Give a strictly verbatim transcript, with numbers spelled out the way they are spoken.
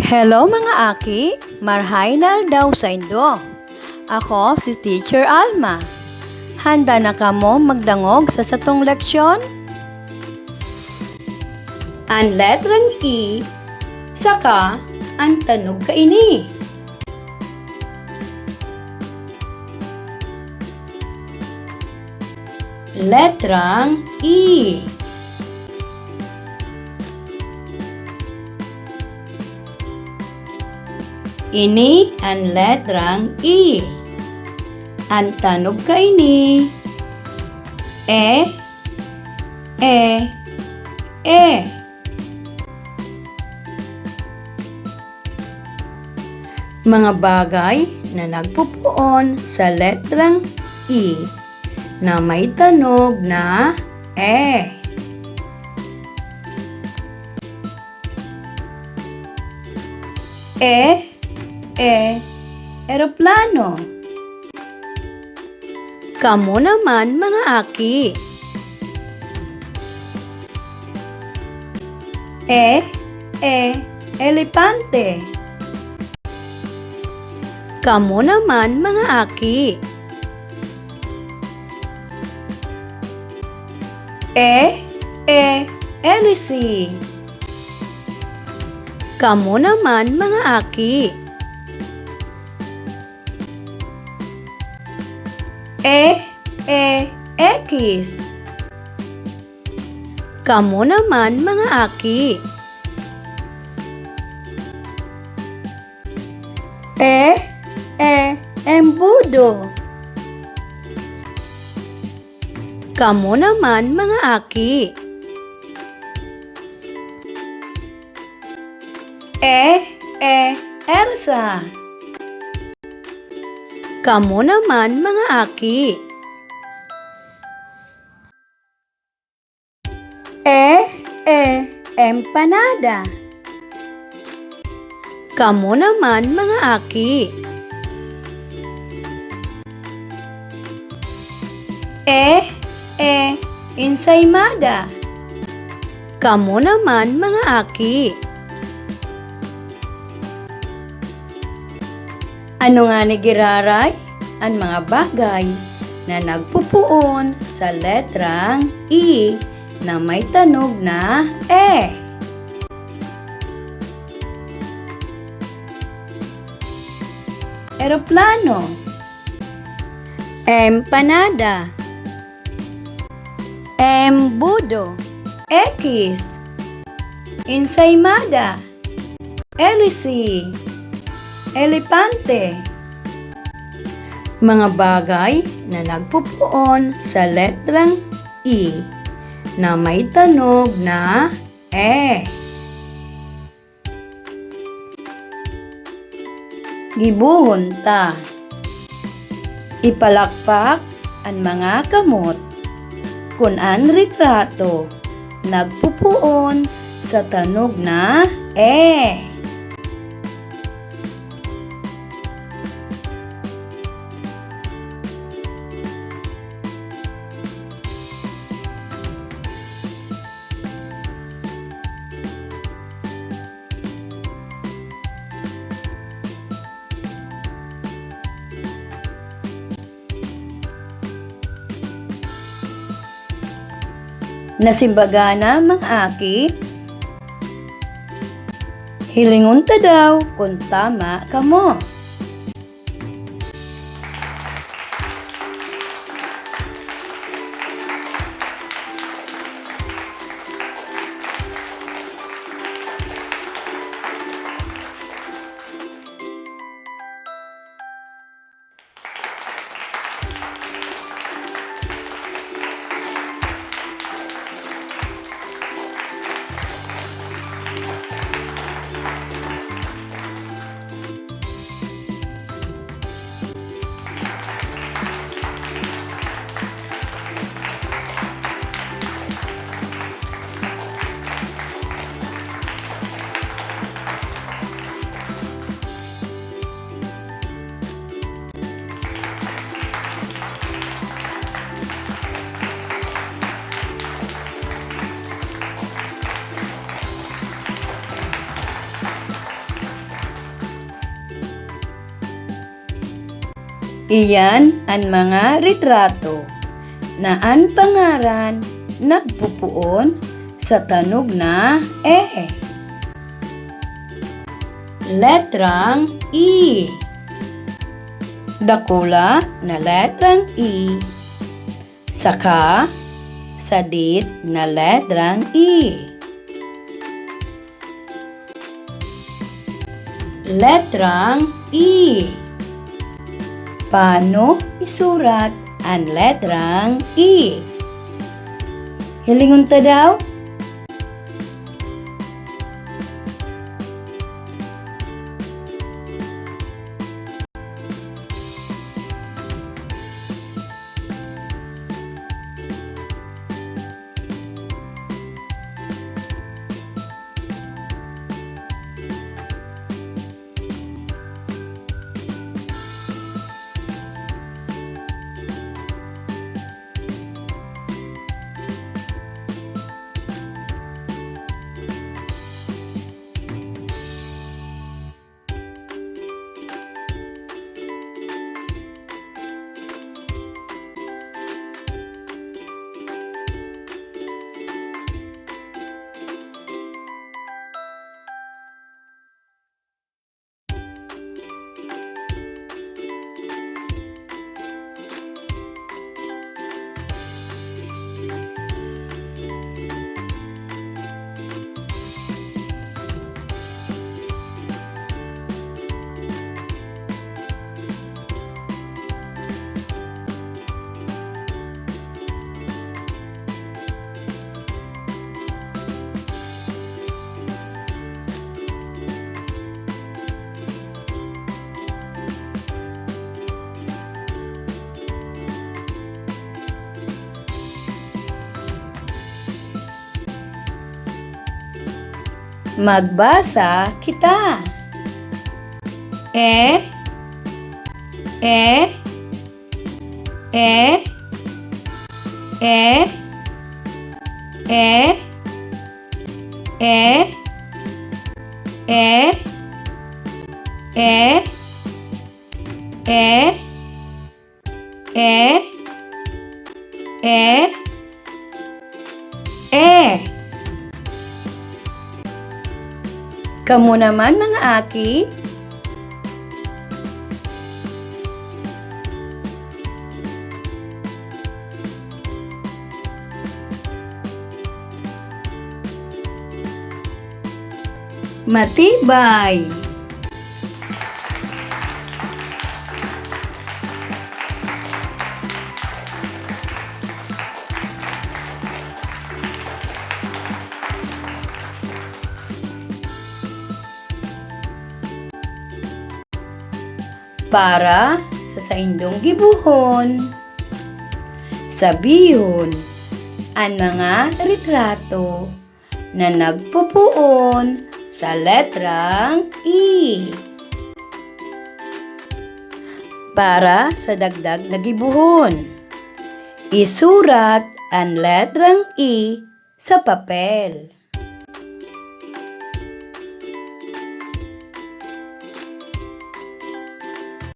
Hello, mga aki! Marhay na aldaw saindo! Ako si Teacher Alma. Handa na kamo magdangog sa satong leksyon? An letrang E saka an tanog kaini. Letrang E. Ini an letrang E. An tanog kaini, e, e, e. Mga bagay na nagpupoon sa letrang E na may tanog na e. E, e, eroplano. Kamo naman, mga aki. E, e, elepante. Kamo naman, mga aki. E, e, elisi. Kamo naman, mga aki. E, e, ekis. Kamo naman, mga aki. E, e, embudo. Kamo naman, mga aki. E, e, Elsa. Kamo naman, mga aki. E, e, empanada. Kamo naman, mga aki. E, e, ensaymada. Kamo naman, mga aki. Ano ngani giraray an mga bagay na nagpupoon sa letrang E na may tanog na e? Eroplano. Empanada. Embudo. Ekis. Ensaymada. Elisi. Elepante. Mga bagay na nagpupoon sa letrang E na may tanog na e. Gibohon ta. Ipalakpak an mga kamot kun an retrato nagpupoon sa tanog na e. Nasimbaga na, mga aki? Hilingon ta daw kun tama kamo. Iyan an mga retrato na an pangaran nagpupoon sa tanog na E. Letrang E. Dakula na letrang E. Saka sadit na letrang E. Letrang E. Paano isurat an letrang E? Hilingon ta daw? Magbasa kita. E, e, e, e, e, e, e, e, e, e, e, e. Kamo naman, mga aki? Matibay! Para sa saindong gibohon, sabihon an mga retrato na nagpupoon sa letrang E. Para sa dagdag na gibohon, isurat an letrang E sa papel.